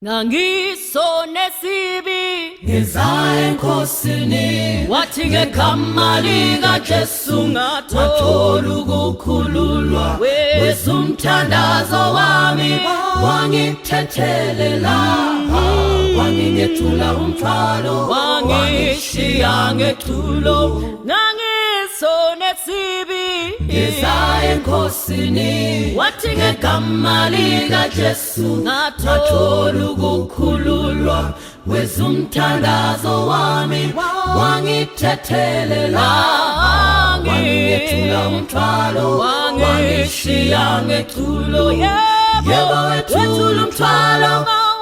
Ngangisonesibi. Ngeza enkosini. Wathi ngegama likaJesu ngathola ukukhululwa. Wezumthandazo wami wangithethelela, wangingethula umthwalo, wangishiya ngethulo. Ngangisonesibi. Ngeza enkosini. Wathi ngegama likaJesu ngathola ngathola ukukhululwa. Wezumthandazo wami wangithethelela, wangingethula umthwalo, wangishiya ngethulo. Yebo, wethula umthwalo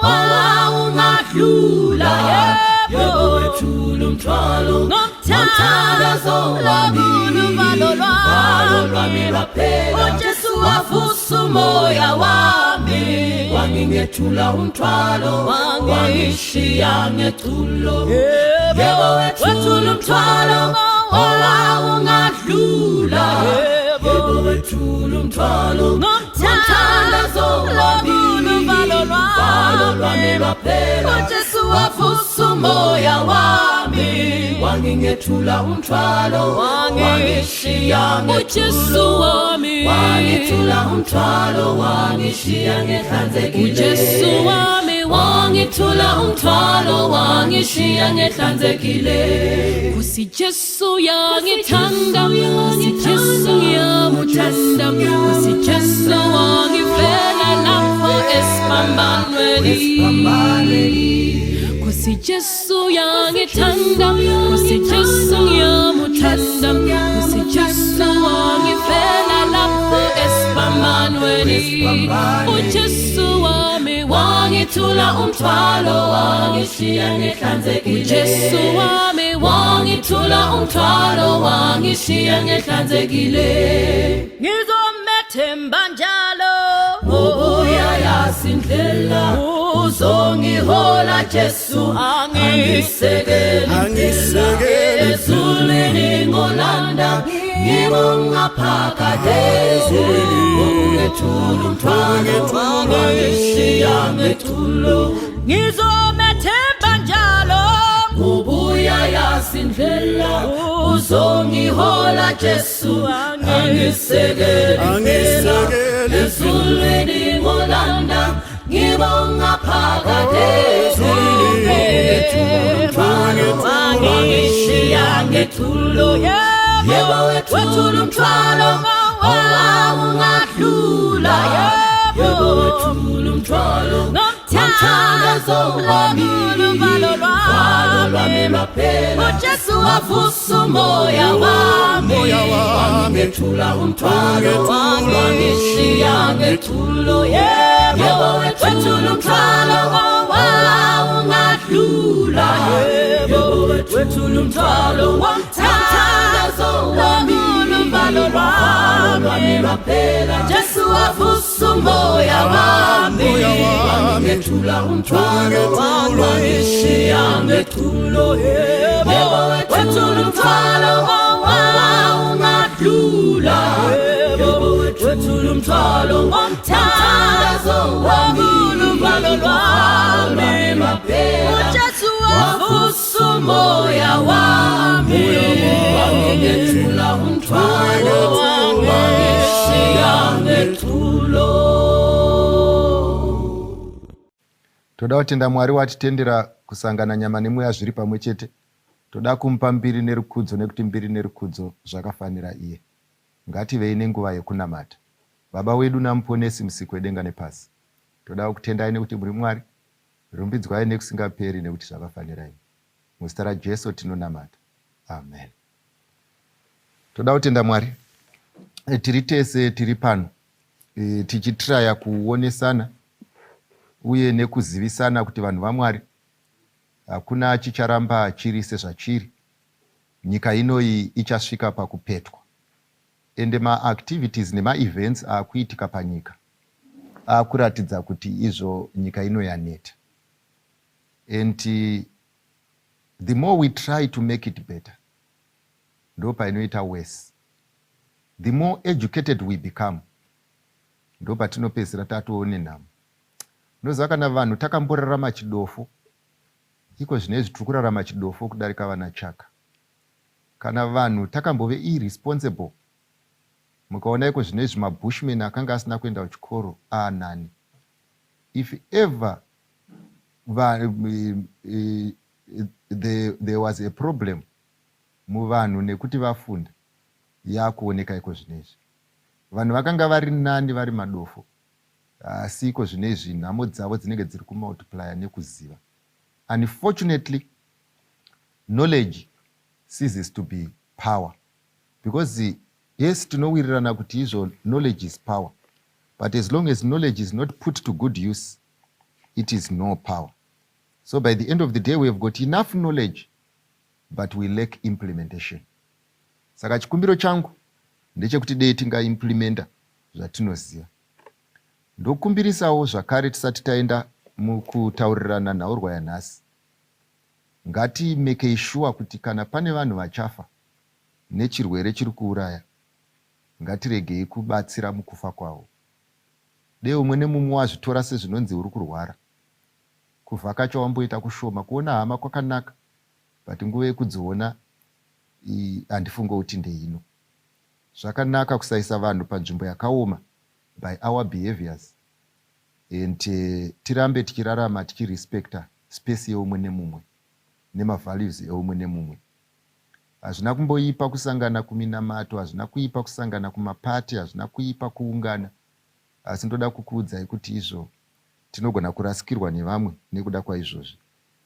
owawungadlula. Yebo, wethula umthwalo ngomthandazo wami. Uvalo Uvalo lwami lwaphela. uJesu wavusa umoya wami, wangingethula umthwalo, wangishiya ngethulo. Yebo, wethula umthwalo owawungadlula. Yebo, wethula umthwalo ngomthandazo wami. Uvalo Uvalo lwami lwaphela. uJesu wavusa umoya wami, wangingethula umthwalo, wangishiya uJesu ngethulo. Wami Wangithula umthwalo, wangishiya ngehlanzekile. uJesu wami wangithula umthwalo, wangishiya ngehlanzekile. Nkosi Jesu yangithanda, Nkosi Jesu ngiyamuthanda, Nkosi Jesu wangifela lapho esiphambanweni. Nkosi Jesu yangithanda, Nkosi Jesu ngiyamuthanda, Nkosi Jesu wangifela lapho esiphambanweni. uJesu wami wangithula umthwalo, wangishiya ngehlanzekile. uJesu wami wangithula umthwalo, wangishiya ngehlanzekile. Ngizomethemba njalo. Uyayazi indlela, uzongihola Jesu, angisekeli. Angisekeli. Ezulwini ngolanda ngibonga phakade. Ngokungethula umthwalo, wangishiya ngethulo. Ngizomethemba njalo. Ubuyayazi indlela, uzongihola Jesu, angisekeli. Angisekeli. Ezulwini ngolanda ngibonga phakade. Ngokungethula umthwalo, wangishiya ngethulo. Yebo, wethula umthwalo owawungadlula. Yebo, wethula umthwalo ngomthandazo wami. Uvalo Uvalo lwami lwaphela. uJesu wavusa umoya wami, Umoya wami. wangingethula umthwalo, Wangethula. wangishiya ngethulo. Yebo, wethula umthwalo owawungadlula. Yebo, wethula umthwalo ngomthandazo wami. Uvalo Uvalo lwami lwaphela. Jesu wavusa umoya wami, Umoya wami. wangingethula umthwalo, Wangethula. wangishiya ngethulo. Yebo, wethula umthwalo owawungadlula. Yebo, wethula umthwalo ngomthandazo wami. Uvalo lwami lwaphela. uJesu wavusa umoya wami, wangingethula umthwalo, wangishiya ngethulo. Toda kutenda Mwari watitendera kusangana nyama nemweya zviri pamwe chete. Toda kumupa mbiri nerukudzo, nekuti mbiri nerukudzo zvakafanira iye. Ngativei nenguva yekunamata. Baba wedu namuponesi, musiki wedenga nepasi, toda kutendai nekuti muri Mwari. Rumbidzwai nekusingaperi, nekuti zvakafanira imi. Muzita raJesu tinonamata, amen. Toda kutenda Mwari. Tiri tese tiri pano tichitraya kuonesana uye nekuzivisana kuti vanhu vaMwari, hakuna chicharamba chiri sezvachiri. Nyika inoyi ichasvika pakupetwa, ende maactivities nemaevents aakuitika panyika akuratidza kuti izvo nyika ino yaneta, and the more we try to make it better, ndo painoita worse. The more educated we become, ndo patinopedzisira tatoone nhamo. Unoziva, kana vanhu takamborarama chidofo, iko zvinezvi tiri kurarama chidofo kudarika vana Chaka. Kana vanhu takambove irresponsible, mukaona iko zvinezvi mabushman akanga asina kuenda kuchikoro aanani. If ever there was a problem muvanhu nekuti vafunda, yakuoneka iko zvinezvi. Vanhu vakanga vari nani vari madofo, asi iko zvinezvi nhamo dzavo dzinenge dziri kumultiplya nekuziva. Unfortunately, knowledge ceases to be power, because yes, tinowirirana kuti izvo knowledge is power, but as long as knowledge is not put to good use, it is no power. So by the end of the day, we have got enough knowledge, but we lack implementation. Saka chikumbiro changu ndechekuti dei tingaimplementa zvatinoziva. Ndokumbirisawo zvakare, tisati taenda mukutaurirana nhaurwa yanhasi, ngatimekei sure kuti kana pane vanhu vachafa nechirwere chiri kuuraya, ngatiregei kubatsira mukufa kwavo. Dei umwe nemumwe wazvitora sezvinonzi uri kurwara, kuvhakacha wamboita kushoma. Kuona hama kwakanaka, but nguva yekudziona handifunge kuti ndeino. Zvakanaka kusaisa vanhu panzvimbo yakaoma by our behaviors and tirambe tichirarama tichirespecta space yeumwe nemumwe nemavalues eumwe nemumwe. Hazvina kumboipa kusangana kuminamato, hazvina kuipa kusangana kumapati, hazvina kuipa kuungana, asi ndoda kukuudzai kuti izvo tinogona kurasikirwa nevamwe nekuda kwaizvozvi.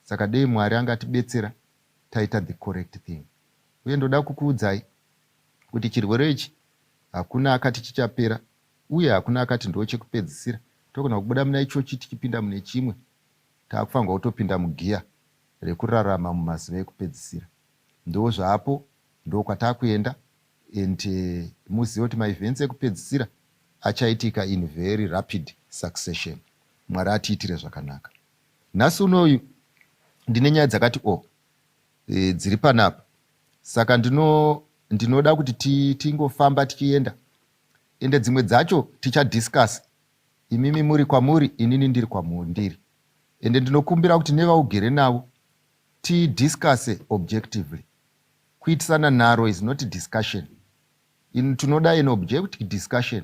Saka dei Mwari angatibetsera taita the correct thing. Uye ndoda kukuudzai kuti chirwere ichi hakuna akati chichapera, uye hakuna akati ndo chekupedzisira. Togona kubuda muna ichochi tichipinda mune chimwe. Taakufanirwa kutopinda mugiya rekurarama mumazuva ekupedzisira. Ndo zvapo, ndo kwataakuenda, and muzive kuti maevents ekupedzisira achaitika in very rapid succession. Mwari atiitire zvakanaka. Nhasi unoyu ndine nyaya dzakati o dziri panapa, saka ndinoda kuti tingofamba tichienda, ende dzimwe dzacho tichadiscuss imimi muri kwamuri, inini ndiri kwamundiri. Ende ndinokumbira kuti nevaugere navo tidiscusse objectively. Kuitisana nharo is not discussion. Tinoda an objective discussion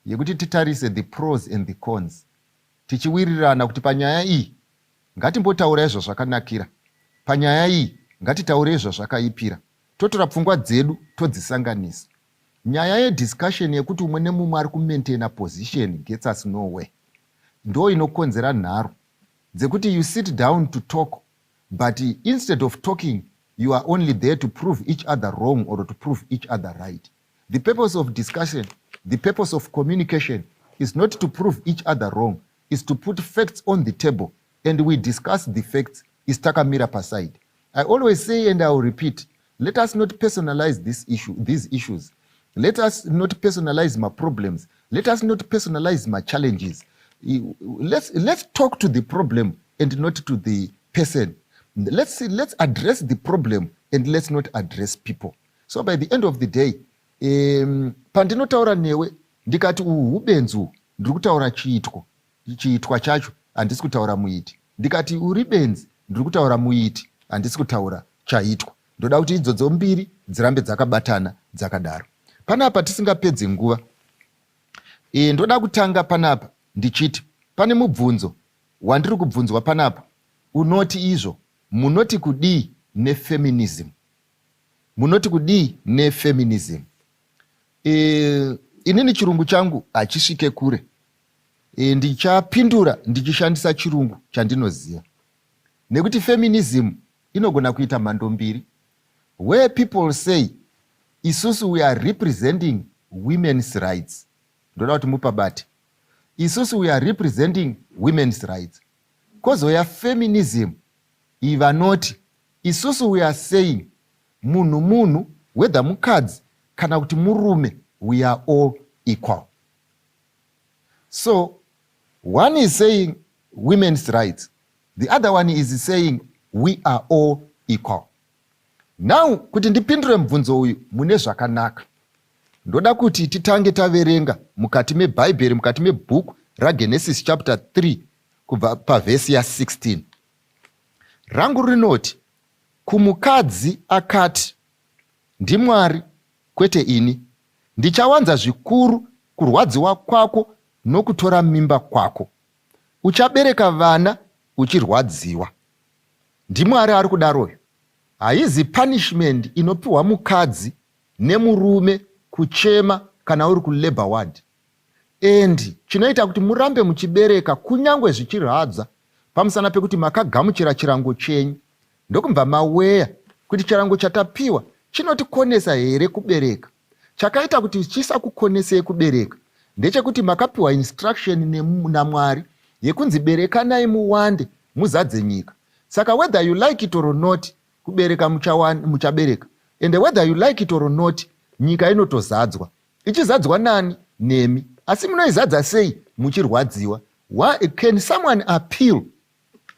yekuti titarise the pros and the cons, tichiwirirana kuti panyaya iyi ngatimbotaurai zvazvakanakira, panyaya iyi ngatitaurei zvazvakaipira, totora pfungwa dzedu todzisanganisa. Nyaya yediscussion yekuti umwe nemumwe ari kumaintaina position gets us nowhere. Ndo inokonzera nharo dzekuti you sit down to talk, but instead of talking, you are only there to prove each other wrong or to prove each other right. The purpose of discussion, the purpose of communication is not to prove each other wrong, is to put facts on the table and we discuss the facts is takamira paside. I always say, and I will repeat, let us not personalize this issue, these issues. Let us not personalize my problems. Let us not personalize my challenges. Let's talk to the problem and not to the person. Let's address the problem and let's not address people. So by the end of the day, pandinotaura newe ndikati uhu ubenzi, ndiri kutaura chiitwa, chiitwa chacho, handisi kutaura muiti. Ndikati uri benzi, ndiri kutaura muiti, handisi kutaura chaitwa. Ndoda kuti idzodzo mbiri dzirambe dzakabatana dzakadaro. Panapa tisingapedzi nguva, ndoda kutanga panapa ndichiti pane mubvunzo wandiri kubvunzwa panapa unoti izvo, "Munoti kudii nefeminism? Munoti kudii nefeminism?" Inini chirungu changu hachisvike kure. Ndichapindura ndichishandisa chirungu chandinoziva, nekuti feminism inogona kuita mhando mbiri, where people say isusu we are representing women's rights. Ndoda kuti mupabate. Isusu we are representing women's rights. Kwozoya feminism iyi vanoti isusu we are saying munhu munhu, whether mukadzi kana kuti murume, we are all equal. So one is saying women's rights, the other one is saying we are all equal. Now, kuti ndipindure mubvunzo uyu mune zvakanaka, ndoda kuti titange taverenga mukati mebhaibheri, mukati mebhuku raGenesis chapter 3. Kubva pavhesi ya16, rangu rinoti, "Kumukadzi akati, 'NdiMwari, kwete ini. Ndichawanza zvikuru kurwadziwa kwako nokutora mimba kwako. Uchabereka vana uchirwadziwa.'" NdiMwari ari kudaroyo. Haizi punishment inopiwa mukadzi nemurume kuchema kana uri kulabour ward. And chinoita kuti murambe muchibereka kunyange zvichirwadza, pamusana pekuti makagamuchira chirango chenyu, ndokubva maweya kuti chirango chatapiwa chinotikonesa here kubereka. Chakaita kuti chisakukonesei kubereka ndechekuti makapiwa instruction naMwari yekunzi berekanai muwande, muzadze nyika. Saka whether you like it or not, kubereka muchabereka. And whether you like it or not, nyika inotozadzwa. Ichizadzwa nani? Nemi. Asi munoizadza sei muchirwadziwa? Why can someone appeal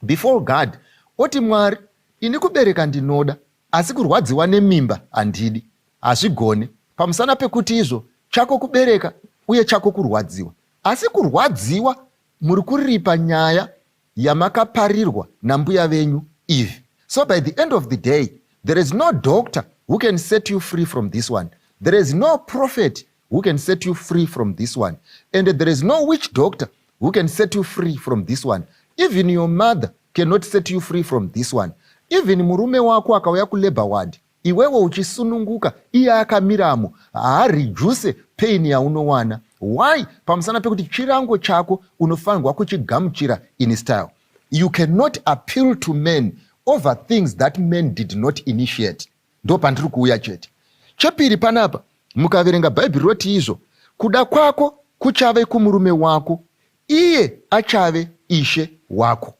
before God oti, "Mwari, ini kubereka ndinoda, asi kurwadziwa nemimba handidi"? Hazvigone, pamusana pekuti izvo chako kubereka uye chako kurwadziwa. Asi kurwadziwa muri kuripa nyaya yamakaparirwa nambuya venyu Eve. So by the end of the day, there is no doctor who can set you free from this one. There is no prophet who can set you free from this one, and there is no witch doctor who can set you free from this one. Even your mother cannot set you free from this one. Even murume wako akauya kulabour ward, iwewe uchisununguka, iye akamiramo, haareduce pain yaunowana. Why? Pamusana pekuti chirango chako unofanirwa kuchigamuchira in style. You cannot appeal to men over things that men did not initiate. Ndo pandiri kuuya chete. Chepiri panapa, mukaverenga Bhaibheri roti izvo, kuda kwako kuchave kumurume wako, iye achave ishe wako.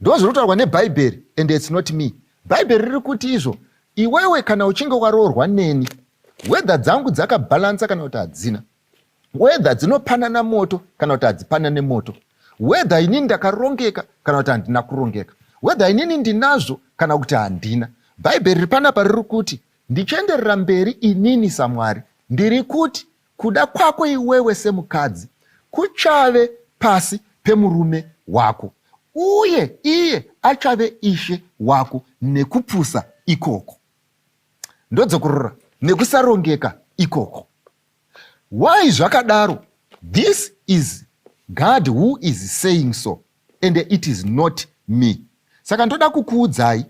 Ndo zvinotaurwa neBhaibheri, and it's not me. Bhaibheri riri kuti izvo, iwewe kana uchinge waroorwa neni, whether dzangu dzakabhalansa kana kuti hadzina, whether dzinopanana moto kana kuti hadzipanane moto, whether inini ndakarongeka kana kuti handina kurongeka, whether inini ndinazvo kana kuti handina, Bhaibheri riri panapa riri kuti, ndichienderera mberi, inini saMwari ndiri kuti kuda kwako iwewe semukadzi kuchave pasi pemurume wako, uye iye achave ishe wako. Nekupusa ikoko, ndodzokorora, nekusarongeka ikoko. Why zvakadaro? This is God who is saying so, and it is not me. Saka ndoda kukuudzai,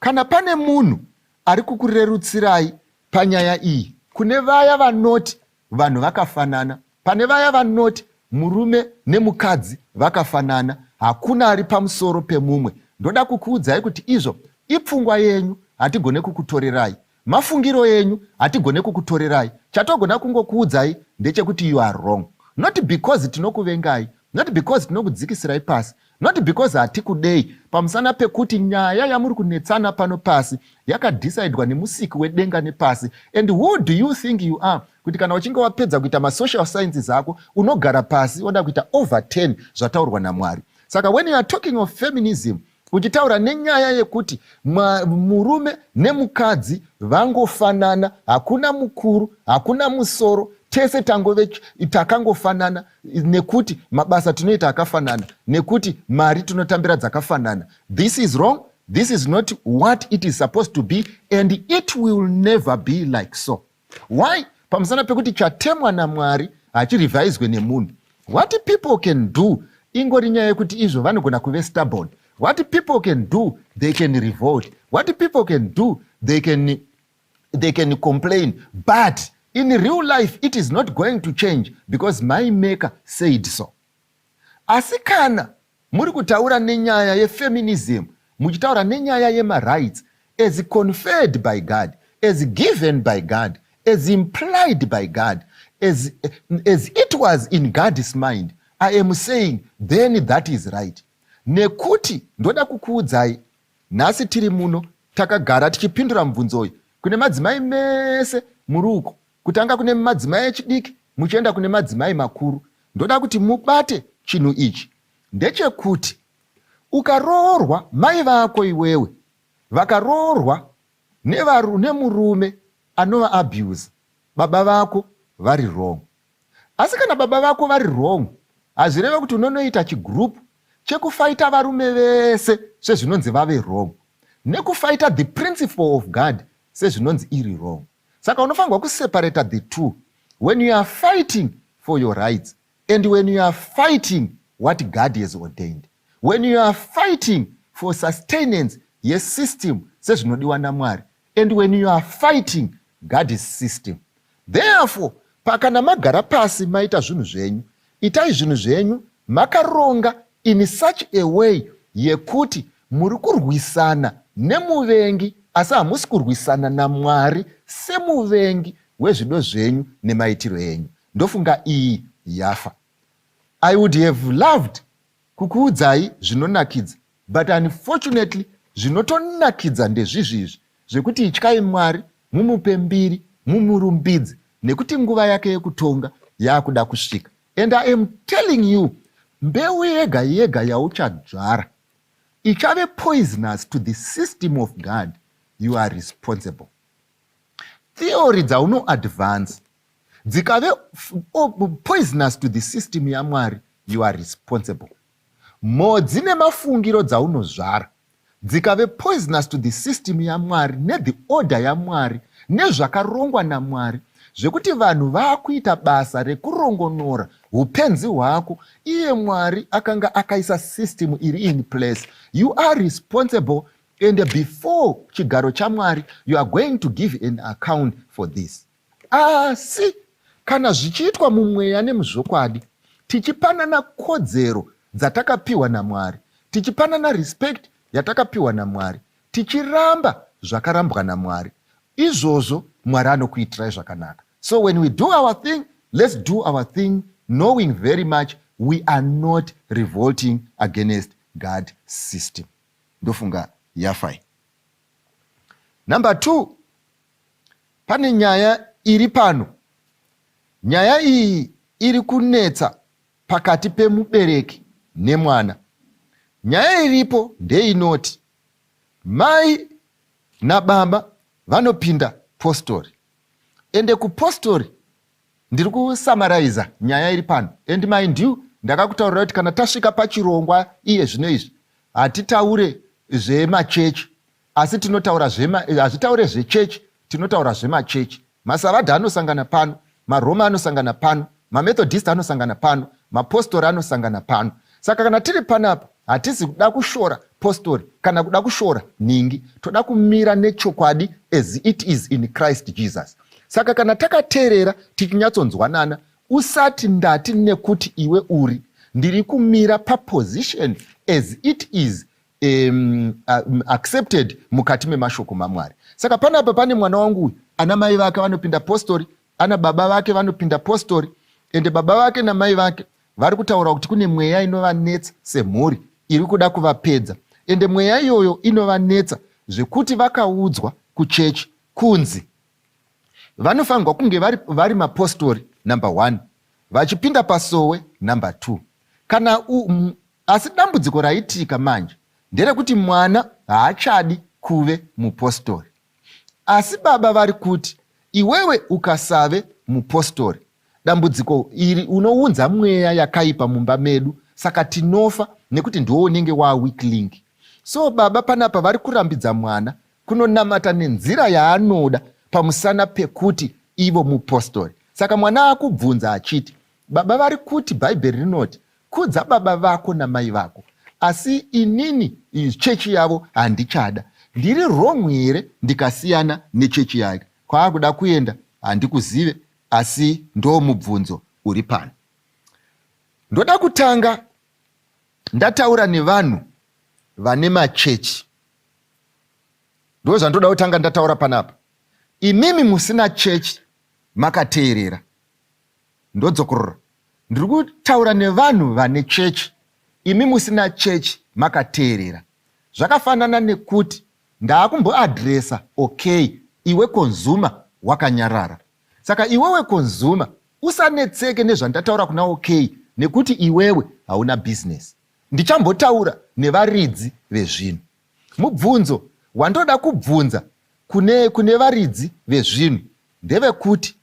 kana pane munhu ari kukurerutsirai panyaya iyi, kune vaya vanoti vanhu vakafanana, pane vaya vanoti murume nemukadzi vakafanana, hakuna ari pamusoro pemumwe, ndoda kukuudzai kuti izvo ipfungwa yenyu, hatigone kukutorerai. Mafungiro enyu hatigone kukutorerai. Chatogona kungokuudzai ndechekuti you are wrong, not because tinokuvengai, not because tinokudzikisirai pasi, not because hatikudei, pamusana pekuti nyaya yamuri kunetsana pano pasi yakadhisaidwa nemusiki wedenga nepasi. And who do you think you are kuti kana uchinge wapedza kuita masocial sciences ako, unogara pasi woda kuita over 10 zvataurwa naMwari? Saka when you are talking of feminism, uchitaura nenyaya yekuti murume nemukadzi vangofanana, hakuna mukuru, hakuna musoro, tese tangove takangofanana, nekuti mabasa tinoita akafanana, nekuti mari tinotambira dzakafanana, this is wrong. This is not what it is supposed to be, and it will never be like so. Why? Pamusana pekuti chatemwa naMwari hachirivhaizwe nemunhu. What people can do ingori nyaya yekuti izvo vanogona kuve stubborn. What people can do, they can revolt. What people can do, they can complain, but in real life it is not going to change, because my maker said so. Asi kana muri kutaura nenyaya yefeminism, muchitaura nenyaya yemarights as conferred by God, as given by God, as implied by God, as it was in God's mind, I am saying then that is right. Nekuti ndoda kukuudzai, nhasi tiri muno takagara tichipindura mubvunzo uyu kune madzimai mese muri uko, kutanga kune madzimai echidiki muchienda kune madzimai makuru, ndoda kuti mubate chinhu ichi, ndechekuti ukaroorwa, mai vako iwewe vakaroorwa nemurume anova abuse, baba vako vari wrong. Asi kana baba vako vari wrong, hazvireve kuti unonoita chigroup. Chekufaita varume vese sezvinonzi vave wrong, nekufaita the principle of God sezvinonzi iri wrong. Saka unofanirwa kuseparata the two when you are fighting for your rights and when you are fighting what God has ordained, when you are fighting for sustenance yesystem sezvinodiwa naMwari, and when you are fighting God's system. Therefore, pakana magara pasi maita zvinhu zvenyu, itai zvinhu zvenyu makaronga in such a way yekuti muri kurwisana nemuvengi, asi hamusi kurwisana naMwari semuvengi wezvido zvenyu nemaitiro enyu. Ndofunga iyi yafa. I would have loved kukuudzai zvinonakidza, but unfortunately zvinotonakidza ndezvizvizvi zvekuti ityai Mwari, mumupe mbiri, mumurumbidze, nekuti nguva yake yekutonga yaakuda kusvika. And I am telling you, mbeu yega yega yauchadzvara ichave poisonous to the system of God, you are responsible. Theory dzaunoadvance dzikave poisonous to the system yaMwari, you are responsible. Mhodzi nemafungiro dzaunozvara dzikave poisonous to the system yaMwari nethe order yaMwari nezvakarongwa naMwari, zvekuti vanhu vaakuita basa rekurongonora upenzi hwako, iye Mwari akanga akaisa system iri in place, you are responsible, and before chigaro chaMwari you are going to give an account for this. Asi kana zvichiitwa mumweya nemuzvokwadi, tichipanana kodzero dzatakapiwa naMwari, tichipanana respect yatakapiwa naMwari, tichiramba zvakarambwa naMwari, izvozvo Mwari anokuitirai zvakanaka. So when we do our thing, let's do our thing knowing very much we are not revolting against God system. Ndofunga yafai. Number 2, pane nyaya iri pano. Nyaya iyi iri kunetsa pakati pemubereki nemwana. Nyaya iripo ndeinoti mai nababa vanopinda postori, ende kupostori, ndiri kusamaraiza nyaya iri pano, and mind you, ndakakutaurira kuti kana tasvika pachirongwa iye zvino izvi, hatitaure zvemachechi, asi tinotaura zvema, hazvitaure zvechechi, tinotaura zvemachechi. Masavadha anosangana pano, maRoma anosangana pano, maMethodist anosangana pano, mapostori anosangana pano. Saka kana tiri panapa, hatisi kuda kushora postori kana kuda kushora nhingi. Toda kumira nechokwadi as it is in Christ Jesus. Saka kana takateerera tichinyatsonzwanana, usati ndati nekuti iwe uri, ndiri kumira paposition as it is accepted mukati memashoko maMwari. Saka panapa pane mwana wangu uyu, ana mai vake vanopinda postori, ana baba vake vanopinda postori, ende baba vake namai vake vari kutaura kuti kune mweya inovanetsa semhuri iri kuda kuvapedza, ende mweya iyoyo inovanetsa zvekuti vakaudzwa kuchechi kunzi vanofanirwa kunge vari mapostori number 1, vachipinda pasowe number 2 kana asi dambudziko raitika manje nderekuti mwana haachadi kuve mupostori, asi baba vari kuti iwewe ukasave mupostori, dambudziko iri unounza mweya yakaipa mumba medu, saka tinofa nekuti ndiwo unenge waweak link. So baba panapa vari kurambidza mwana kunonamata nenzira yaanoda pamusana pekuti ivo mupostori. Saka mwana akubvunza achiti, baba vari kuti Bhaibheri rinoti kudza baba vako namai vako, asi inini chechi yavo handichada. Ndiri wrong here ndikasiyana nechechi yake? Kwaakuda kuenda handikuzive, asi ndo mubvunzo uri pano. Ndoda kutanga ndataura nevanhu vane machechi. Ndo zvandoda kutanga ndataura panapa. Imimi musina chechi makateerera, ndodzokorora, ndiri kutaura nevanhu vane chechi. Imi musina chechi makateerera, zvakafanana nekuti ndaakumboadresa, okay, iwe consumer wakanyarara. Saka iwewe consumer usanetseke nezvandataura kuna okay, nekuti iwewe hauna business. Ndichambotaura nevaridzi vezvinhu. Mubvunzo wandoda kubvunza kune varidzi vezvinhu ndevekuti,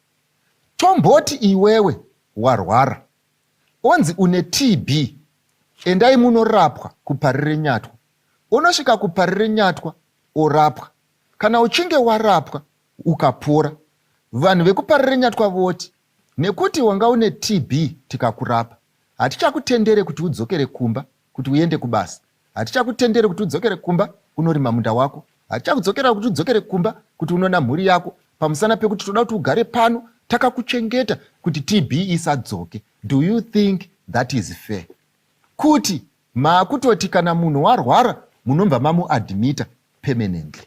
tomboti iwewe warwara, onzi une TB. Endai munorapwa kuParirenyatwa. Unosvika kuParirenyatwa orapwa. Kana uchinge warapwa ukapora, vanhu vekuParirenyatwa voti, Nekuti wanga une TB tikakurapa, hatichakutendere kuti udzokere kumba kuti uende kubasa. Hatichakutendere kuti udzokere kumba unorima munda wako. Hatichakudzokera kuti udzokere kumba kuti unoona mhuri yako pamusana pekuti toda kuti ugare pano takakuchengeta kuti TB isadzoke. Do you think that is fair? Kuti maakutoti kana munhu warwara munobva mamuadmita permanently.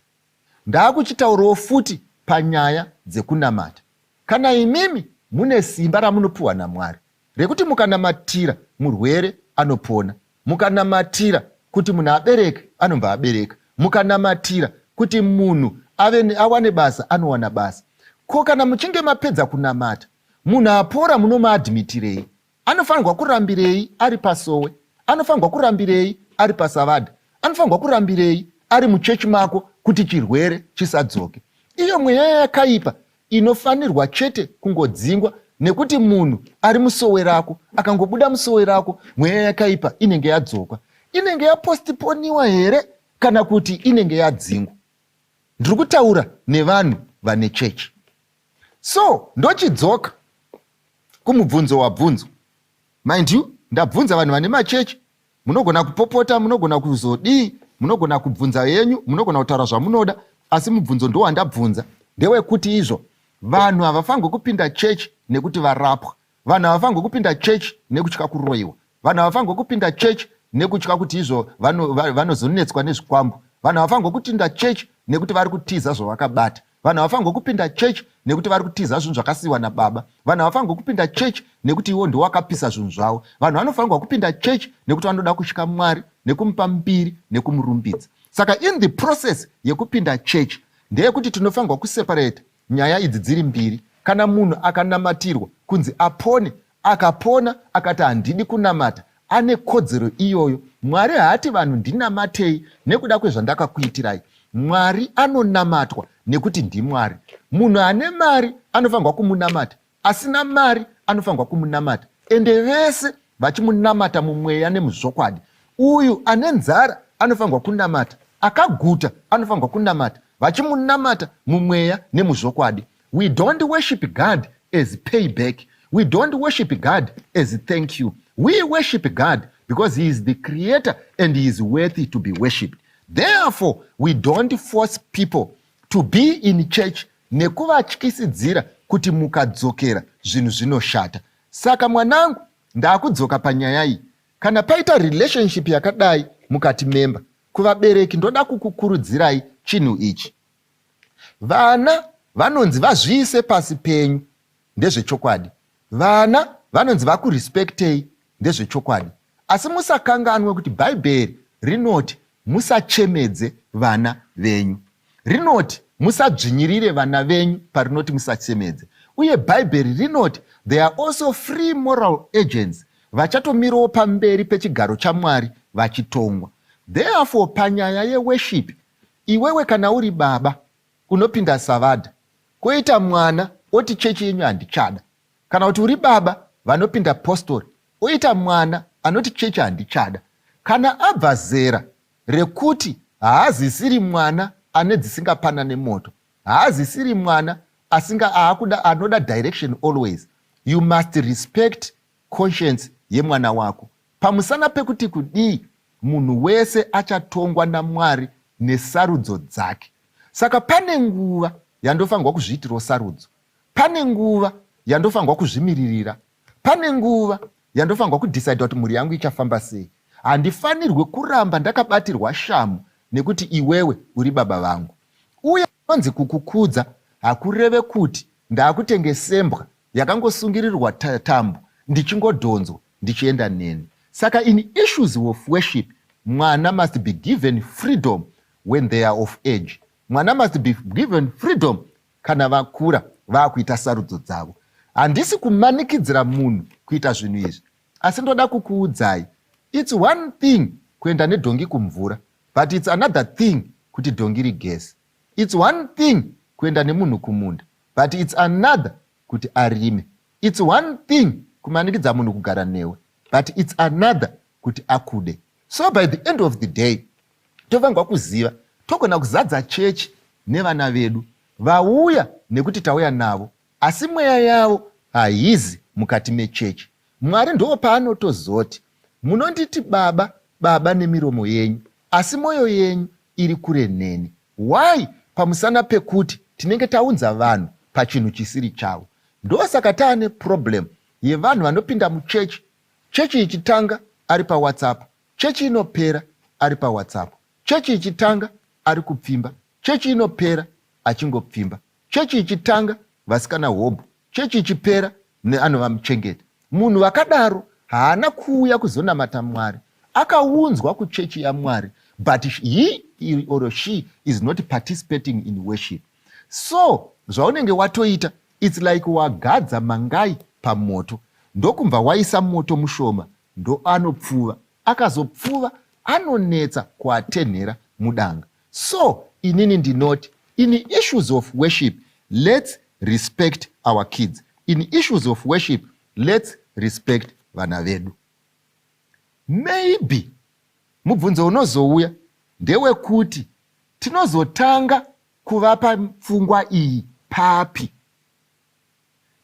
Ndaakuchitaurawo futi panyaya dzekunamata. Kana imimi mune simba ramunopiwa naMwari rekuti mukanamatira murwere anopona, mukanamatira kuti munhu abereke anobva abereka, mukanamatira kuti munhu ave awane basa anowana basa. Ko kana muchinge mapedza kunamata munhu apora munomuadmitirei? Anofanirwa kurambirei ari pasowe? Anofanirwa kurambirei ari pasavadha? Anofanirwa kurambirei ari muchechi mako kuti chirwere chisadzoke? Iyo mweya yakaipa inofanirwa chete kungodzingwa nekuti munhu ari musowe rako akangobuda musowe rako mweya yakaipa inenge yadzoka. Inenge yapostiponiwa here kana kuti inenge yadzingwa? Ndiri kutaura nevanhu vane chechi. So ndochidzoka kumubvunzo wabvunzwa. Mind you, ndabvunza vanhu vane machechi. Munogona kupopota, munogona kuzodii, munogona kubvunza yenyu, munogona kutaura zvamunoda, asi mubvunzo ndowandabvunza ndewekuti izvo vanhu havafanirwe kupinda chechi nekuti varapwa. Vanhu havafanirwe kupinda chechi nekutya kuroiwa. Vanhu havafanirwe kupinda chechi nekutya kuti izvo vanozonetswa nezvikwambo. Vanhu havafanirwe kupinda chechi nekuti vari kutiza zvavakabata. Vanhu havafanirwe kupinda chechi nekuti vari kutiza zvinhu zvakasiiwa nababa. Vanhu havafanirwe kupinda chechi nekuti iwo ndiwo wakapisa zvinhu zvavo. Vanhu vanofanirwa kupinda chechi nekuti vanoda kutya Mwari nekumupa mbiri nekumurumbidza. Saka in the process yekupinda chechi ndeyekuti tinofanirwa kuseparate nyaya idzi dziri mbiri. Kana munhu akanamatirwa kunzi apone, akapona akati handidi kunamata, ane kodzero iyoyo. Mwari haati vanhu ndinamatei nekuda kwezvandakakuitirai. Mwari anonamatwa nekuti ndiMwari. Munhu ane mari anofanirwa kumunamata, asina mari anofanirwa kumunamata, ende vese vachimunamata mumweya nemuzvokwadi. Uyu ane nzara anofanirwa kunamata, akaguta anofanirwa kunamata, vachimunamata mumweya nemuzvokwadi. We don't worship God as payback. We don't worship God as thank you. We worship God because he is the creator and he is worthy to be worshipped. Therefore, we don't force people to be in church nekuvatyisidzira kuti mukadzokera zvinhu zvinoshata. Saka mwanangu, ndakudzoka panyaya iyi. Kana paita relationship yakadai mukati memba, kuvabereki ndoda kukukurudzirai chinhu ichi. Vana vanonzi vazviise pasi penyu ndezvechokwadi. Vana vanonzi vakurespectei ndezvechokwadi. Asi musakanganwe kuti Bhaibheri rinoti musachemedze vana venyu. Rinoti musadzvinyirire vana venyu parinoti musachemedze. Uye Bhaibheri rinoti they are also free moral agents vachatomirawo pamberi pechigaro chaMwari vachitongwa. Therefore panyaya yeworship iwewe kana uri baba unopinda savadha koita mwana oti chechi yenyu handichada, kana kuti uri baba vanopinda postori oita mwana anoti chechi handichada, kana abva zera rekuti haazisiri mwana ane dzisingapanane moto, haazisiri mwana asinga aakuda anoda direction always, you must respect conscience yemwana wako. Pamusana pekuti kudii, munhu wese achatongwa naMwari nesarudzo dzake. Saka pane nguva yandofanirwa kuzviitirawo sarudzo. Pane nguva yandofanirwa kuzvimiririra. Pane nguva yandofanirwa kudecida kuti mhuri yangu ichafamba sei. Handifanirwe kuramba ndakabatirwa shamhu nekuti iwewe uri baba vangu. Uye kunonzi kukukudza hakureve kuti ndakutenge sembwa yakangosungirirwa tambo ndichingodhonzwa ndichienda neni. Saka in issues of worship, mwana must be given freedom when they are of age. Mwana must be given freedom kana vakura vakuita sarudzo dzavo. Handisi kumanikidzira munhu kuita zvinhu izvi, asi ndoda kukuudzai, it's one thing kuenda nedhongi kumvura, but it's another thing kuti dhongi rigeze. It's one thing kuenda nemunhu kumunda, but it's another kuti arime. It's one thing kumanikidza munhu kugara newe, but it's another Kuti akude. So by the end of the day, tofanirwa kuziva togona kuzadza chechi nevana vedu vauya nekuti tauya navo, asi mweya yavo haizi mukati mechechi. Mwari ndo paanotozoti, "Munonditi baba, baba nemiromo yenyu, asi mwoyo yenyu iri kure neni." Why? Pamusana pekuti tinenge taunza vanhu pachinhu chisiri chavo. Ndosaka taane problem yevanhu vanopinda muchechi, chechi ichitanga ari paWhatsApp, chechi inopera ari paWhatsApp, chechi ichitanga ari kupfimba, chechi inopera achingopfimba, chechi ichitanga vasikana hobho, chechi ichipera neanovamuchengeta. Munhu vakadaro haana kuuya kuzonamata Mwari. Akaunzwa kuchechi yaMwari, but he or she is not participating in worship. So zvaunenge watoita, it's like wagadza mangai pamoto, ndokumva waisa moto mushoma, ndo anopfuva. Akazopfuva, anonetsa kuatenhera mudanga. So inini ndinoti, in issues of worship, let's respect our kids. In issues of worship, let's respect vana vedu. Maybe mubvunzo unozouya ndewekuti tinozotanga kuvapa pfungwa iyi papi?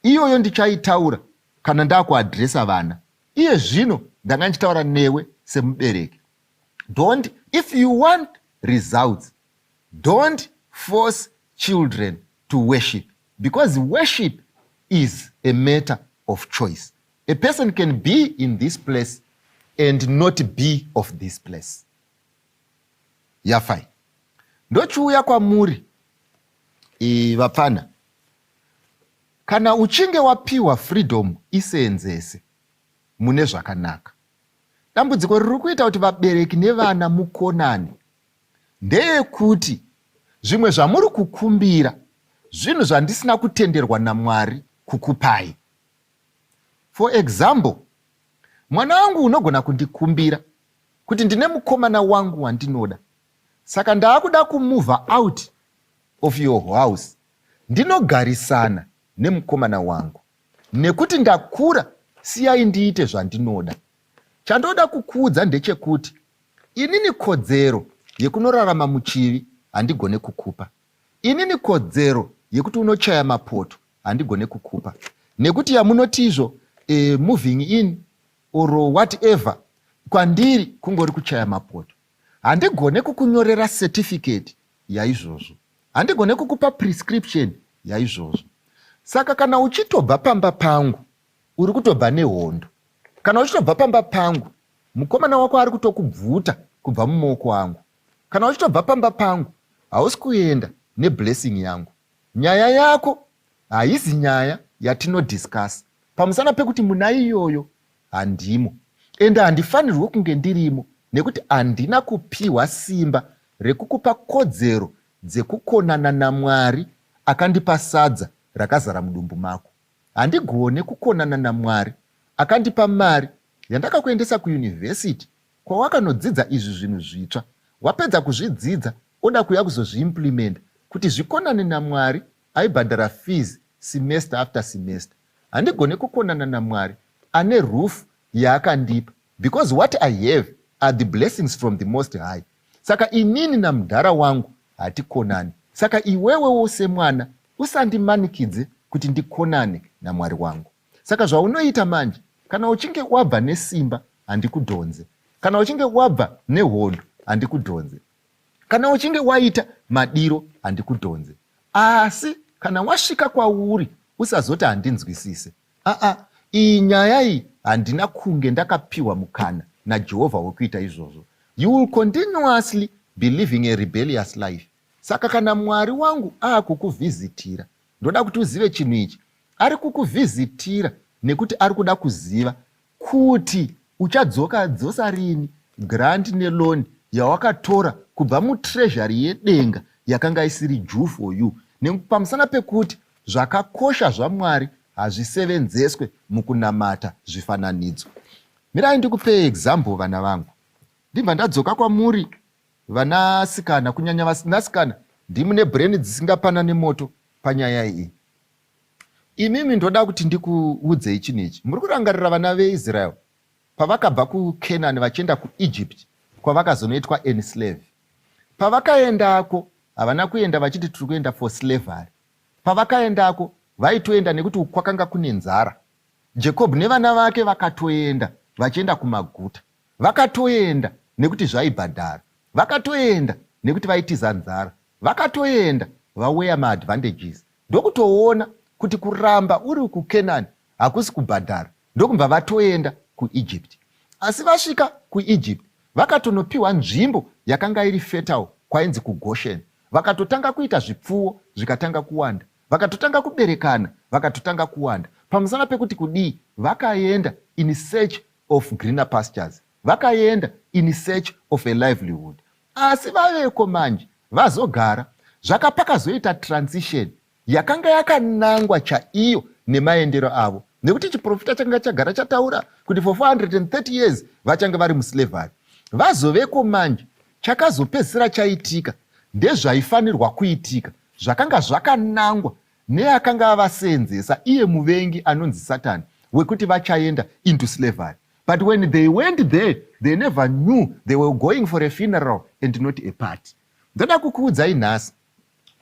Iyoyo ndichaitaura kana ndakuaddressa vana. Iye zvino ndanga ndichitaura newe semubereki. Don't, if you want results, don't force children to worship, because worship is a matter of choice. A person can be in this place and not be of this place. Yafai, ndochiuya kwamuri vapfana. Kana uchinge wapiwa freedom, isenzese mune zvakanaka. Dambudziko riri kuita kuti vabereki nevana mukonane ndeyekuti zvimwe zvamuri kukumbira zvinhu zvandisina kutenderwa naMwari kukupai. For example, mwana wangu unogona kundikumbira kuti, "Ndine mukomana wangu wandinoda, saka ndaakuda kumove out of your house, ndinogarisana nemukomana wangu nekuti ndakura, siyai ndiite zvandinoda." Chandoda kukuudza ndechekuti inini kodzero yekunorarama muchivi handigone kukupa. Inini kodzero yekuti unochaya mapoto handigone kukupa, nekuti yamunotizvo moving in or whatever, kwandiri kungori kuchaya mapoto. Handigone kukunyorera certificate yaizvozvo, handigone kukupa prescription yaizvozvo. Saka kana uchitobva pamba pangu, uri kutobva nehondo. Kana uchitobva pamba pangu, mukomana wako ari kutokubvuta kubva mumaoko angu. Kana uchitobva pamba pangu, hausi kuenda neblessing yangu. Nyaya yako haizi nyaya yatinodiscussa, pamusana pekuti muna iyoyo handimo, ende handifanirwe kunge ndirimo, nekuti handina kupiwa simba rekukupa kodzero dzekukonana naMwari akandipa sadza rakazara mudumbu mako. Handigone kukonana naMwari akandipa mari yandakakuendesa kuyunivhesiti kwawakanodzidza izvi zvinhu zvitsva. Wapedza kuzvidzidza, oda kuuya kuzozviimplementa kuti zvikonane naMwari aibhadhara fees semester after semester. Handigone kukonana naMwari ane roof yaakandipa, because what I have are the blessings from the Most High. Saka inini namudhara wangu hatikonani. Saka iwewewo semwana usandimanikidze kuti ndikonane naMwari wangu. Saka zvaunoita manje, kana uchinge wabva nesimba, handikudhonze. Kana uchinge wabva nehondo, handikudhonze. Kana uchinge waita madiro, handikudhonze. Asi kana wasvika kwauri, usazoti handinzwisise. Aa, iyi nyaya iyi handina kunge ndakapiwa mukana naJehovha wekuita izvozvo. You will continuously be living a rebellious life. Saka kana Mwari wangu aakukuvhizitira, ndoda kuti uzive chinhu ichi: ari kukuvhizitira nekuti ari kuda kuziva kuti uchadzoka dzosa rini grant neloan yawakatora kubva mutreasury yedenga yakanga isiri due for you, pamusana pekuti zvakakosha zvaMwari hazvisevenzeswe mukunamata zvifananidzo. Mirai ndikupei example, vana vangu. Ndibva ndadzoka kwamuri vanasikana, kunyanya vanasikana, ndimune brain dzisingapana nemoto panyaya iyi. Imimi ndoda kuti ndikuudzei chinhu ichi. Muri kurangarira vana veIsrael? Pavakabva kuCanaan vachienda kuEgypt, kwavakazonoitwa enslave, pavakaendako havana kuenda vachiti tiri kuenda for slavery. Pavakaendako vaitoenda nekuti kwakanga kune nzara. Jacob nevana vake vakatoenda vachienda kumaguta, vakatoenda nekuti zvaibhadhara, vakatoenda nekuti vaitiza nzara, vakatoenda vaweya maadvantages, ndokutoona kuti kuramba uri kuCanaan hakusi kubhadhara, ndokubva vatoenda kuEgypt. Asi vasvika kuEgypt vakatonopiwa nzvimbo yakanga iri fertile, kwainzi kuGoshen. Vakatotanga kuita zvipfuwo, zvikatanga kuwanda, vakatotanga kuberekana, vakatotanga kuwanda. Pamusana pekuti kudii? Vakaenda in search of greener pastures, vakaenda in search of a livelihood. Asi vaveko manje, vazogara zvakapakazoita transition yakanga yakanangwa chaiyo nemaendero avo, nekuti chiprofita chakanga chagara chataura kuti for 430 years vachange vari muslavery. Vazoveko manje, chakazopedzisira chaitika ndezvaifanirwa kuitika zvakanga zvakanangwa neakanga avaseenzesa, iye muvengi anonzi Satani, wekuti vachaenda into slavery. But when they went there, they never knew they were going for a funeral and not a party. Ndoda kukuudzai nhasi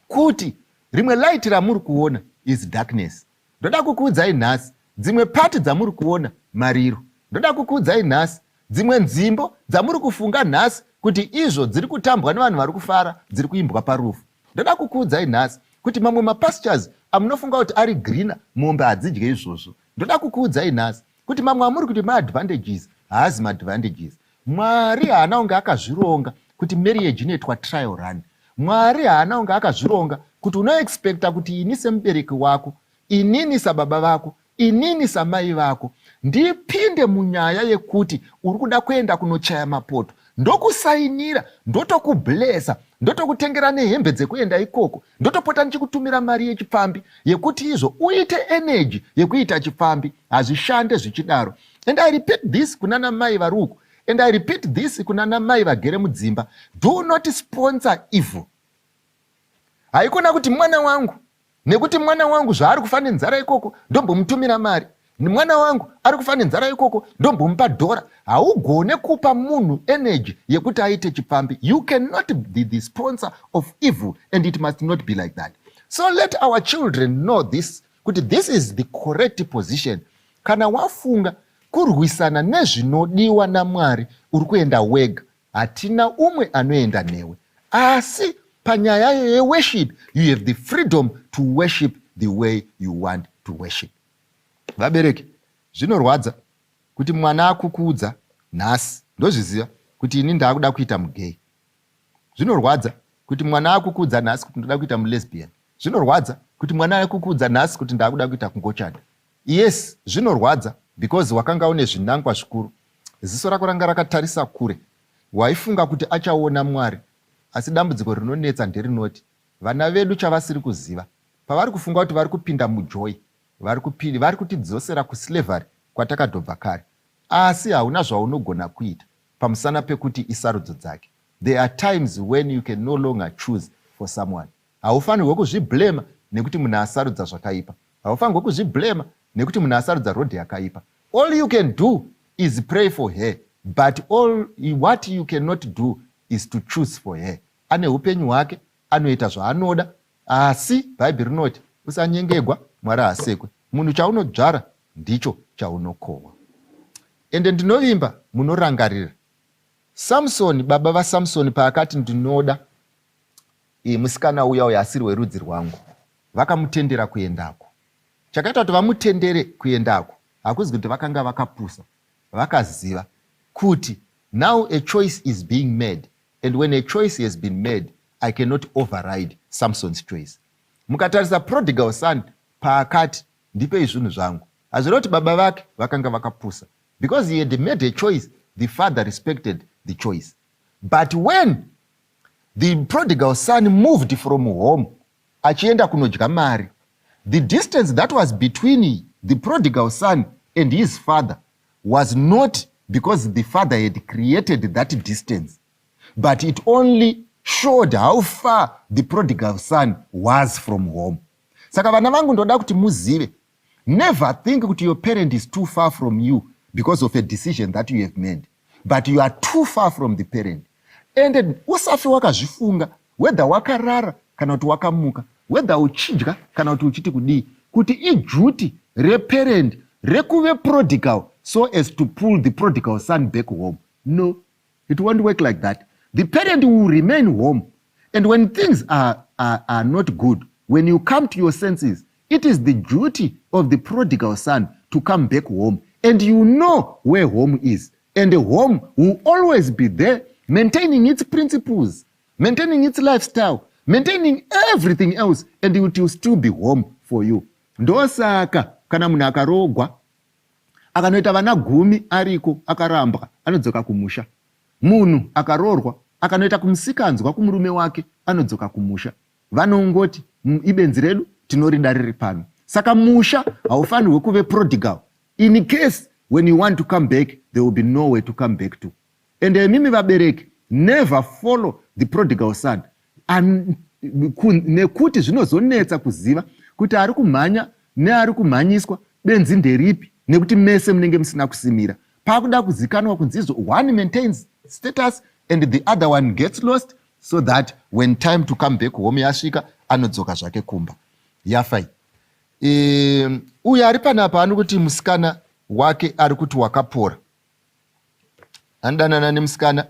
kuti rimwe light ramuri kuona is darkness. Ndoda kukuudzai nhasi, dzimwe party dzamuri kuona mariro. Ndoda kukuudzai nhasi, dzimwe nzimbo dzamuri kufunga nhasi kuti izvo dziri kutambwa nevanhu vari kufara, dziri kuimbwa parufu. Ndoda kukuudzai nhasi kuti mamwe mapastures amunofunga kuti ari greener, mombe hadzidye izvozvo. Ndoda kukuudzai nhasi kuti mamwe amuri kuti maadvantages haazi maadvantages. Mwari haana kunge akazvironga kuti marriage inoitwa trial run. Mwari haana kunge akazvironga kuti unoexpecta kuti ini semubereki wako, inini sababa vako, inini samai vako, ndipinde munyaya yekuti uri kuda kuenda kunochaya mapoto, ndokusainira, ndotokublesa, ndotokutengera nehembe dzekuenda ikoko, ndotopota ndichikutumira mari yechipfambi yekuti izvo uite energy yekuita chipfambi. Hazvishande zvichidaro. And I repeat this kunana mai vari uku, and I repeat this kunana mai vagere mudzimba: do not sponsor evil. Haikona kuti mwana wangu, nekuti mwana wangu zvaari kufa nenzara ikoko, ndombomutumira mari, mwana wangu ari kufa nenzara ikoko, ndombomupa dhora. Haugone kupa munhu energy yekuti aite chipfambi. You cannot be the sponsor of evil, and it must not be like that. So let our children know this, kuti this is the correct position. Kana wafunga kurwisana nezvinodiwa naMwari, uri kuenda wega, hatina umwe anoenda newe. Asi panyaya yeworship, you have the freedom to worship the way you want to worship. Vabereki, zvinorwadza kuti mwana akukuudza nhasi, "Ndozviziva kuti ini ndaakuda kuita mugay." Zvinorwadza kuti mwana akukuudza nhasi kuti ndoda kuita mulesbian. Zvinorwadza kuti mwana akukuudza nhasi kuti ndaakuda kuita kungochani. Yes, zvinorwadza because wakanga une zvinangwa zvikuru, ziso rako ranga rakatarisa kure, waifunga kuti achaona Mwari. Asi dambudziko rinonetsa nderinoti vana vedu chavasiri kuziva, pavari kufunga kuti vari kupinda mujoy, vari kutidzosera kuslavery kwatakadhobva kare. Asi hauna zvaunogona kuita pamusana pekuti isarudzo dzake. There are times when you can no longer choose for someone. Haufanirwe kuzviblema nekuti munhu asarudza zvakaipa, haufanirwe kuzviblema nekuti munhu asarudza road yakaipa. All you can do is pray for her, but all what you cannot do is to choose for her. Ane upenyu hwake, anoita zvaanoda. Asi Bhaibheri rinoti, "Usanyengegwa, Mwari haasekwe. Munhu chaunodzvara ndicho chaunokohwa." Ende ndinovimba munorangarira Samsoni, baba vaSamsoni, paakati, "Ndinoda musikana uya uyo asiri werudzi rwangu," vakamutendera kuendako. Chakaita kuti vamutendere kuendako hakuzi kuti vakanga vakapusa. Vakaziva kuti now a choice is being made, and when a choice has been made, I cannot override Samson's choice. Mukatarisa prodigal son, paakati, "Ndipei zvinhu zvangu," hazvireva kuti baba vake vakanga vakapusa. Because he had made a choice, the father respected the choice. But when the prodigal son moved from home achienda kunodya mari, the distance that was between the prodigal son and his father was not because the father had created that distance, but it only showed how far the prodigal son was from home. Saka vana vangu, ndoda kuti muzive, never think kuti your parent is too far from you. because of a decision that you have made, but you are too far from the parent. And usafe wakazvifunga, whether wakarara kana kuti wakamuka, whether uchidya kana kuti uchiti kudii, kuti iduty reparent rekuve prodigal so as to pull the prodigal son back home. No, it won't work like that. The parent will remain home, and when things are not good, when you come to your senses, it is the duty of the prodigal son to come back home. And you know where home is, and home will always be there, maintaining its principles, maintaining its lifestyle, maintaining everything else, and it will still be home for you. Ndosaka kana munhu akaroogwa, akanoita vana 10 ariko, akarambwa, anodzoka kumusha. Munhu akaroorwa, akanoita kumusikanzwa kumurume wake, anodzoka kumusha. Vanongoti, Ibenzi redu, tinorida riri pano." Saka musha haufanirwe kuve prodigal. In case when you want to come back, there will be nowhere to come back to. And imimi vabereki, never follow the prodigal son, nekuti zvinozonetsa kuziva kuti ari kumhanya neari kumhanyiswa benzi nderipi, nekuti mese munenge musina kusimira. Pakuda kuzikanwa kunzi izvo one maintains status and the other one gets lost, so that when time to come back home yasvika, anodzoka zvake kumba. Yafai. Uyo ari panapa ano kuti musikana wake ari kuti wakapora, anodanana nemusikana,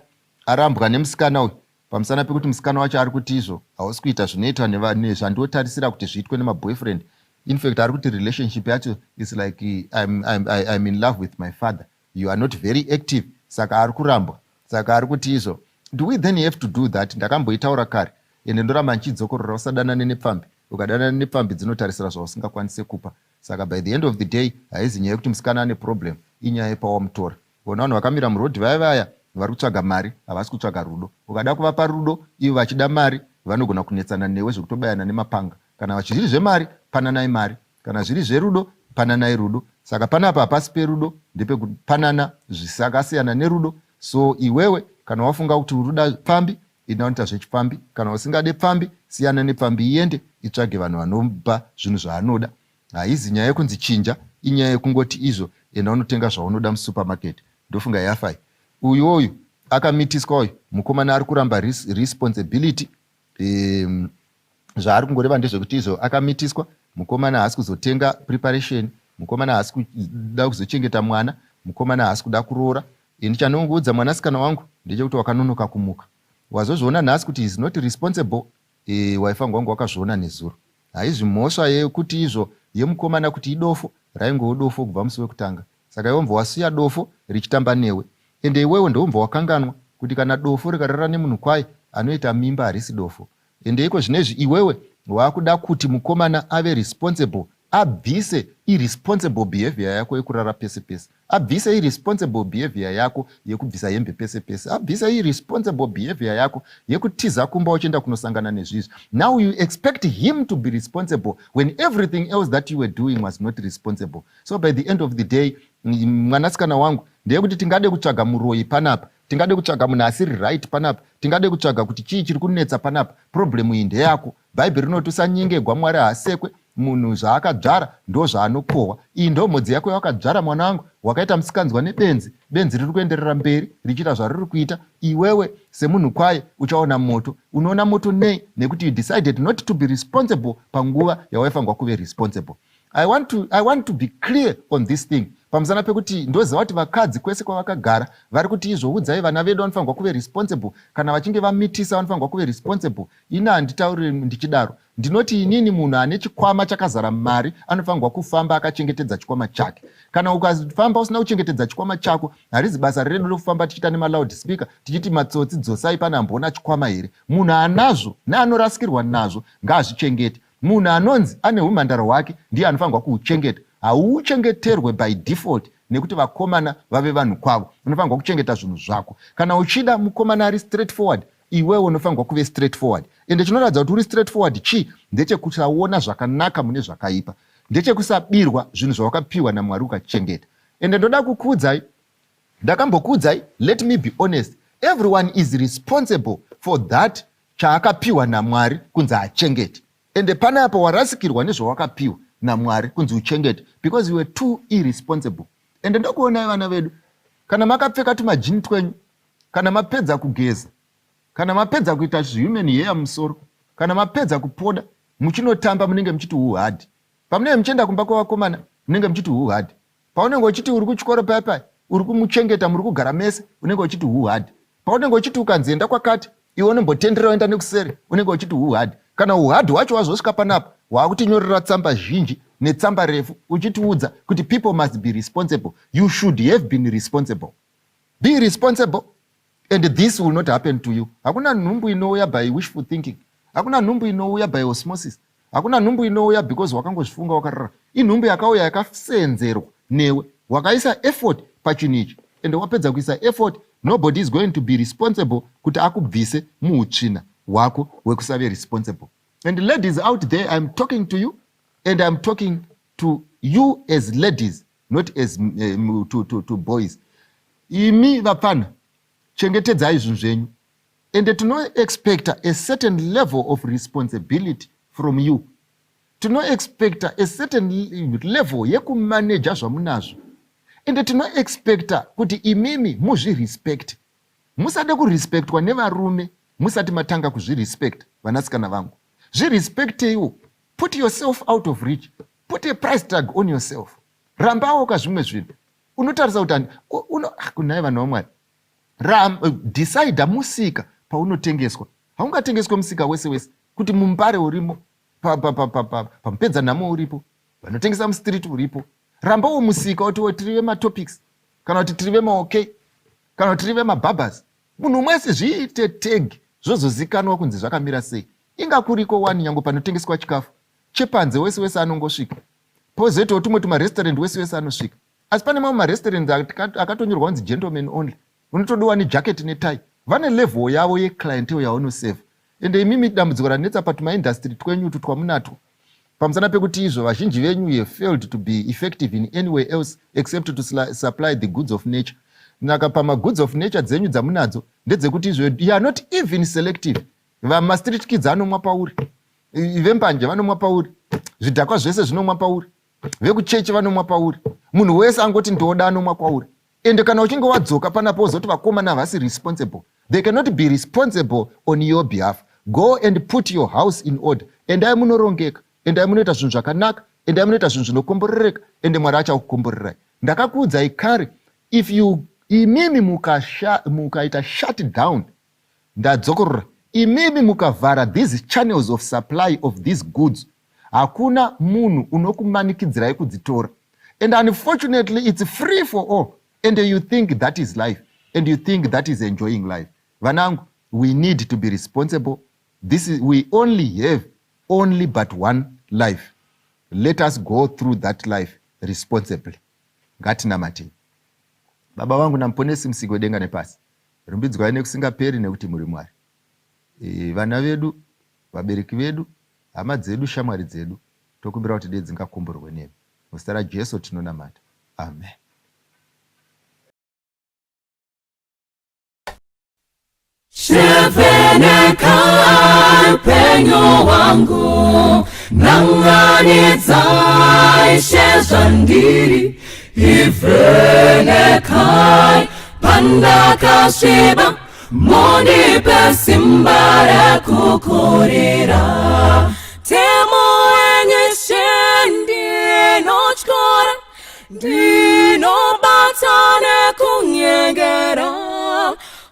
arambwa nemusikana uyu pamusana pekuti musikana wacho ari kuti izvo hausi kuita zvinoitwa zvandiotarisira kuti zviitwe nemaboyfriend. In fact, ari kuti relationship yacho is like I'm in love with my father. You are not very active. Saka ari kurambwa. Saka ari kuti izvo, do we then have to do that? Ndakamboitaura kare, ende ndoramba ndichidzokorora: usadanane nepfambi. Ukadanana nepfambi, dzinotarisira zvausingakwanise kupa. Saka by the end of the day, haizi nyaya yekuti musikana ane problem, inyaya yepawamutora. Ona vanhu vakamira murodhi vaya, vaya vari kutsvaga mari, havasi kutsvaga rudo. Ukada kuvapa rudo ivo vachida mari, vanogona kunetsana newe zvekutobayana nemapanga. Kana zviri zvemari, pananai mari. Kana zviri zverudo, pananai rudo. Saka panapa hapasi perudo, ndepekupanana zvisakasiyana nerudo. So iwewe kana wafunga kuti uri kuda pfambi, inoita zvechipfambi. Kana usingade pfambi, siyana nepfambi, iende itsvage vanhu vanopa zvinhu zvaanoda. Haizi nyaya yekunzi chinja, inyaya yekungoti izvo enda unotenga zvaunoda musupermarket. Ndofunga yafai. Uyu akamitiswa uyu mukomana ari kuramba responsibility. Zvaari kungoreva ndezvekuti izvo akamitiswa mukomana, haasi kuzotenga preparation, mukomana haasi kuda kuzochengeta mwana, mukomana haasi kuda kuroora. Ini chandinongoudza mwanasikana wangu ndechekuti wakanonoka kumuka, wazozviona nhasi kuti is not responsible. Waifanirwa wangu wakazviona nezuro. Haizvi mhosva yekuti izvo yemukomana kuti idofo, raingowo dofo kubva musi wekutanga. Saka iwe mbva wasiya dofo richitamba newe, ende iwewe ndombva wakanganwa kuti kana dofo rikarara nemunhu kwaye, anoita mimba harisi dofo. Ende iko zvinezvi iwewe waakuda kuti mukomana ave responsible, abvise irresponsible behavior yako yekurara pese pese, abvise irresponsible behavior yako yekubvisa hembe pese pese, abvise irresponsible behavior yako yekutiza kumba uchienda kunosangana nezvizvi. Now you expect him to be responsible when everything else that you were doing was not responsible. So by the end of the day, mwanasikana wangu, ndeyekuti tingade kutsvaga muroyi panapa, tingade kutsvaga munhu asiri right panapa, tingade kutsvaga kuti chii chiri kunetsa panapa, problem iyi ndeyako. Bhaibheri rinoti usanyengegwa, Mwari haasekwe. Munhu zvaakadzvara ndo zvaanokohwa. Iyi ndo mhodzi yako yawakadzvara, mwana wangu. Wakaita musikanzwa nebenzi, benzi riri kuenderera mberi richiita zvariri kuita. Iwewe semunhu kwaye uchaona moto. Unoona moto nei? Nekuti you decided not to be responsible panguva yawaifanirwa kuve responsible. I want to be clear on this thing pamusana pekuti ndoziva kuti vakadzi kwese kwavakagara vari kuti izvo, udzai vana vedu vanofanirwa kuve responsible, kana vachinge vamitisa vanofanirwa kuve responsible. Ini handitauri ndichidaro. Ndinoti inini munhu ane chikwama chakazara mari anofanirwa kufamba akachengetedza chikwama chake. Kana ukafamba usina kuchengetedza chikwama chako, harizi basa redu rekufamba tichiita nemaloud speaker tichiti matsotsi dzosai pane amboona chikwama here. Munhu anazvo neanorasikirwa nazvo ngaazvichengete. Munhu anonzi ane umhandaro hwake ndiye anofanirwa kuuchengeta. Hauchengeterwe by default nekuti vakomana vave vanhu kwavo. Unofanirwa kuchengeta zvinhu zvako. Kana uchida mukomana ari straight forward, iwewe unofanirwa kuve straight forward. Ende chinoratidza kuti uri straight forward chii? Ndechekusaona zvakanaka mune zvakaipa, ndechekusabirwa zvinhu zvawakapiwa naMwari ukachengeta. Ende ndoda kukuudzai, ndakambokuudzai, let me be honest, everyone is responsible for that chaakapiwa naMwari kunzi achengete. Ende panapa warasikirwa nezvawakapiwa naMwari kunzi uchengete because you were too irresponsible. Ende ndokuonai vana vedu, kana makapfeka tumajini twenyu, kana mapedza kugeza, kana mapedza kuita zvihuman hair mumusoro, kana mapedza kupoda, muchinotamba munenge muchiti huhadhi. Pamunenge muchienda kumba kwevakomana munenge muchiti huhadhi. Paunenge uchiti uri kuchikoro paya paya uri kumuchengeta, muri kugara mese, unenge uchiti huhadhi. Paunenge uchiti ukanzi enda kwakati, iwe unombotendera uenda nekuseri, unenge uchiti huhadhi. Kana huhadhi hwacho wazosvika panapa, waakutinyorera tsamba zhinji netsamba refu uchitiudza kuti people must be responsible. You should have been responsible. Be responsible and this will not happen to you. Hakuna nhumbu inouya by wishful thinking. Hakuna nhumbu inouya by osmosis. Hakuna nhumbu inouya because wakangozvifunga wakarara. Inhumbu yakauya yakasenzerwa newe, wakaisa effort pachinhu ichi, and wapedza kuisa effort, nobody is going to be responsible kuti akubvise muutsvina hwako hwekusave responsible. And ladies out there, I'm talking to you, and I'm talking to you as ladies, not as to boys. Imi vapfana, chengetedzai zvinhu zvenyu, and tinoexpecta a certain level of responsibility from you. Tinoexpecta a certain level yekumaneja zvamunazvo, ende tinoexpecta kuti imimi muzvirespect. Musade kurespectwa nevarume musati matanga kuzvirespect. Vanasikana vangu, zvirespecteiwo. Put yourself out of reach. Put a price tag on yourself. Rambawo kazvimwe zvinhu. Unotarisa kuti kunhai vanhu vamwari, decide musika paunotengeswa. Haungatengeswe musika wese wese, kuti mumbare urimo, pamupedza nhamo uripo, vanotengesa mustreet uripo. Rambawo musika kuti tiri vematopics, kana kuti tiri vemaOK, kana kuti tiri vemabhabhas. Munhu wese zviite tag, zvozozikanwa kunzi zvakamira sei. Inga kuriko wani, nyange panotengeswa chikafu chepanze, wese wese anongosvika. Pozoitawo tumwe tumarestaurant, wese wese anosvika. Asi pane mamwe marestaurants akatonyorwa kunzi gentleman only, unotodiwa nejaketi netai. Vane level yavo yeclientele yaunoseva. Ende imimi dambudziko ranetsa patumaindustry twenyu utu twamunatwo, pamusana pekuti izvo vazhinji venyu have failed to be effective in any way else except to supply the goods of nature. Naka pamagoods of nature dzenyu dzamunadzo ndedzekuti izvo you are not even selective. Vamastreet kids anomwa pauri, vembanje vanomwa pauri, zvidhakwa zvese zvinomwa pauri, vekuchechi vanomwa pauri, munhu wese angoti ndoda anomwa kwauri. Ende kana uchinge wadzoka panapo wozoti vakomana havasi responsible, they cannot be responsible on your behalf. Go and put your house in order. Endai munorongeka, endai munoita zvinhu zvakanaka, endai munoita zvinhu zvinokomborereka, ende Mwari achakukomborerai. Ndakakuudzai kare, if you imimi mukaita shut down, ndadzokorora, imimi mukavhara these channels of supply of these goods, hakuna munhu unokumanikidzirai kudzitora. And unfortunately it's free for all, and you think that is life, and you think that is enjoying life. Vanangu, we need to be responsible. We only have only but one life. Let us go through that life responsibly. Ngatinamatei. Baba vangu namuponesi, musiki wedenga nepasi, rumbidzwai nekusingaperi nekuti muri Mwari. Vana vedu, vabereki vedu, hama dzedu, shamwari dzedu, tokumbira kuti dei dzingakomborwe nemi. Muzita raJesu tinonamata, amen. Shevheneka upenyu hwangu, nanganidzai sezvandiri. Ivhenekai pandakasviba, mundipe simba rekukurira. Mutemo wenyu Ishe ndinotyora, ndinobata nekunyengera.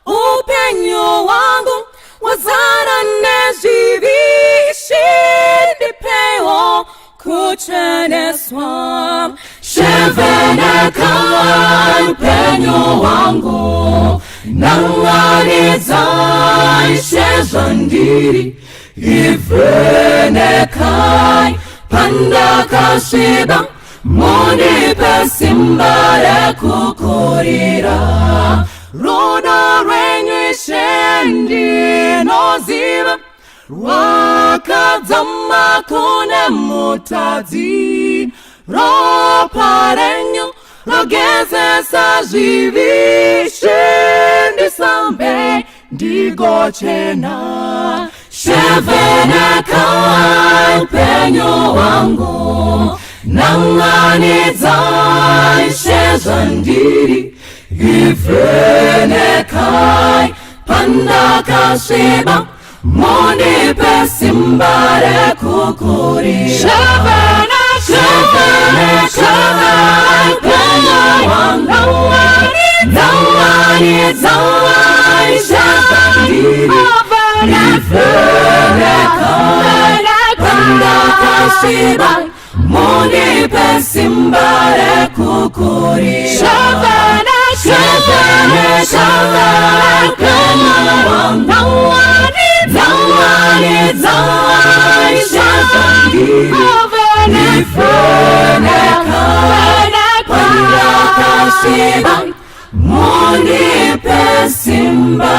Upenyu hwangu wazara nezvivi, Ishe ndipewo kucheneswa. Shevheneka upenyu hwangu, nanganidzai sezvandiri. Ivhenekai pandakasviba, mundipe simba rekukurira. Rudo rwenyu Ishe ndinoziva rwakadzama kune mutadzi. Ropa renyu rogezesa zvivi, Ishe ndisambe ndigochena. Shevheneka upenyu hwangu. Nanganidzai sezvandiri, ivhenekai pandakasviba, mundipe simba rekukurira. Vhenekai upenyu hwangu, nanganidzai sezvandiri, ivhenekai pandakasviba, mundipe simba rekukurira. Vhenekai upenyu hwangu, nanganidzai sezvandiri, ivhenekai pandakasviba, mundipe simba.